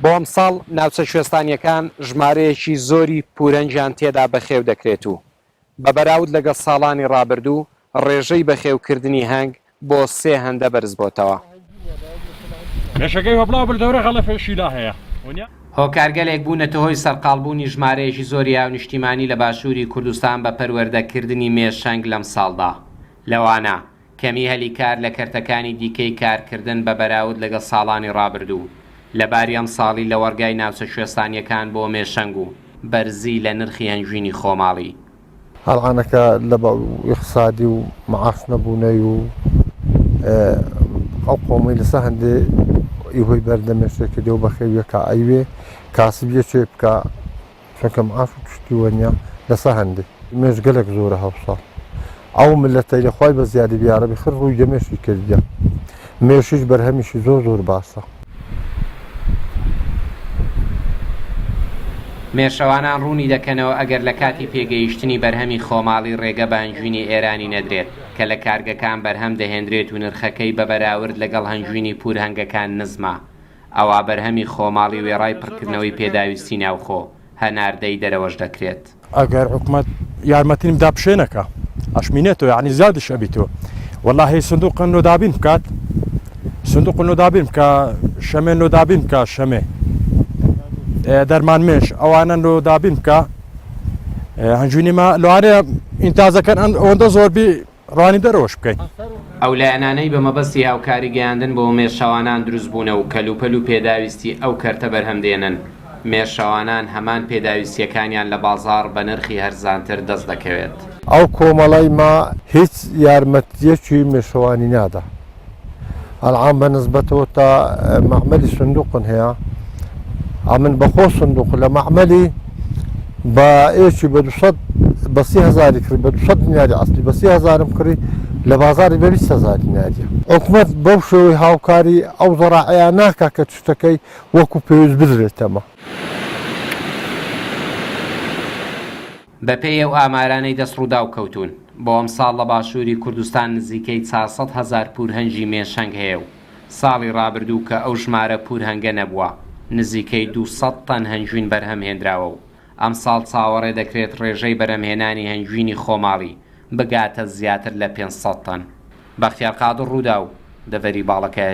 بۆ ئەمساڵ ناوچە کوێستانییەکان ژمارەیەکی زۆری پورەنگیان تێدا بەخێو دەکرێت و بە بەراود لەگەڵ ساڵانی ڕابردوو ڕێژەی بەخێوکردنی هەنگ بۆ سێ هەندە بەرزبۆتەوە. هۆکارگەلێک بوونەتە هۆی سەرقاڵبوونی ژمارەیەکی زۆری هاونیشتیمانی لە باشووری کوردستان بە پەروەردەکردنی مێشەنگ لەمساڵدا، لەوانە، کەمی هەلی کار لە کەرتەکانی دیکەی کارکردن بە بەراورد لەگەڵ ساڵانی ڕابردوو، لەباری ئەمساڵی لەوەڕگای ناوچە کوێستانییەکان بۆ مێشەنگ و بەرزی لە نرخی هەنگوینی خۆماڵی. هەڵعانەکە لە بە ئیقتسادی و معاش نەبوونەی و ئەو قۆمەی لەسە هەندێ ئیهۆی بەردەمێشێ کردێ و بەخێویەکە ئەیوێ کاسبیە چێ بکە چونکە معاش و تشتی وەنیە لەسە هەندێ مێش گەلەک زۆرە هەوساڵ ئەو ملەتەی لە خوای بە زیادی بی یارەبی خر ڕووی دەمێشی کردیە مێشیش بەرهەمیشی زۆر زۆر باشە. مێشەوانان ڕوونی دەکەنەوە ئەگەر لە کاتی پێگەیشتنی بەرهەمی خۆماڵی ڕێگە بە هەنگوینی ئێرانی نەدرێت کە لە کارگەکان بەرهەم دەهێندرێت و نرخەکەی بە بەراورد لەگەڵ هەنگوینی پوورهەنگەکان نزمە ئەوا بەرهەمی خۆماڵی وێڕای پڕکردنەوەی پێداویستی ناوخۆ، هەناردەی دەرەوەش دەکرێت. ئەگەر حکومەت یارمەتیم دا پشێنەکە ئەشمینێتۆ یعنی زیادش ئەبیتۆ وەڵاهی سندوق نۆ دابین بکات سندوق نۆ دابین بکە شەمێ نۆ دابین بکە شەمێ دەرمان مێش ئەوانە نۆ دابین بکە هەنجوینی ما لەوانەیە ئینتازەکەن ئەوەندە زۆربی ڕوانی دەرەوەش بکەین. ئەو لایەنانەی بە مەبەستی هاوکاری گەیاندن بۆ مێشەوانان دروست بوونە و کەلوپەل و پێداویستی ئەو کەرتە بەرهەم دێنن، مێشەوانان هەمان پێداویستییەکانیان لە بازاڕ بە نرخی هەرزانتر دەست دەکەوێت. ئەو کۆمەڵەی ما هیچ یارمەتیەکی مێشەوانی نادا. ئەلعان بە نسبەتەوە تا مەعمەلی سندوقن هەیە ئەمن بەخۆ سندوق لە مەعمەلی بە ئێکی بە 200 بە سی هەزاری کڕی بە 200 دیناری ئەسلی بە سی هەزارم کڕی لە بازاری بە 20 هەزار دیناریە حکومەت بەو شێوەی هاوکاری ئەو زەراعەیە ناکا کە شتەکەی وەکو پێویست بدرێتەمە. بەپێی ئەو ئامارانەی دەست رووداو کەوتوون، بۆ ئەمساڵ لە باشووری کوردستان نزیکەی 400 هەزار پوورهەنگی مێشهەنگ هەیە و ساڵی رابردوو کە ئەو ژمارە پوورهەنگە نەبووە، نزیکەی 200 تەن هەنگوین بەرهەم هێنراوە و ئەمساڵ چاوەڕێ دەکرێت رێژەی بەرهەمهێنانی هەنگوینی خۆماڵی بگاتە زیاتر لە 500 تەن. بەختیار قادر، رووداو، دەڤەری باڵەکایەتی.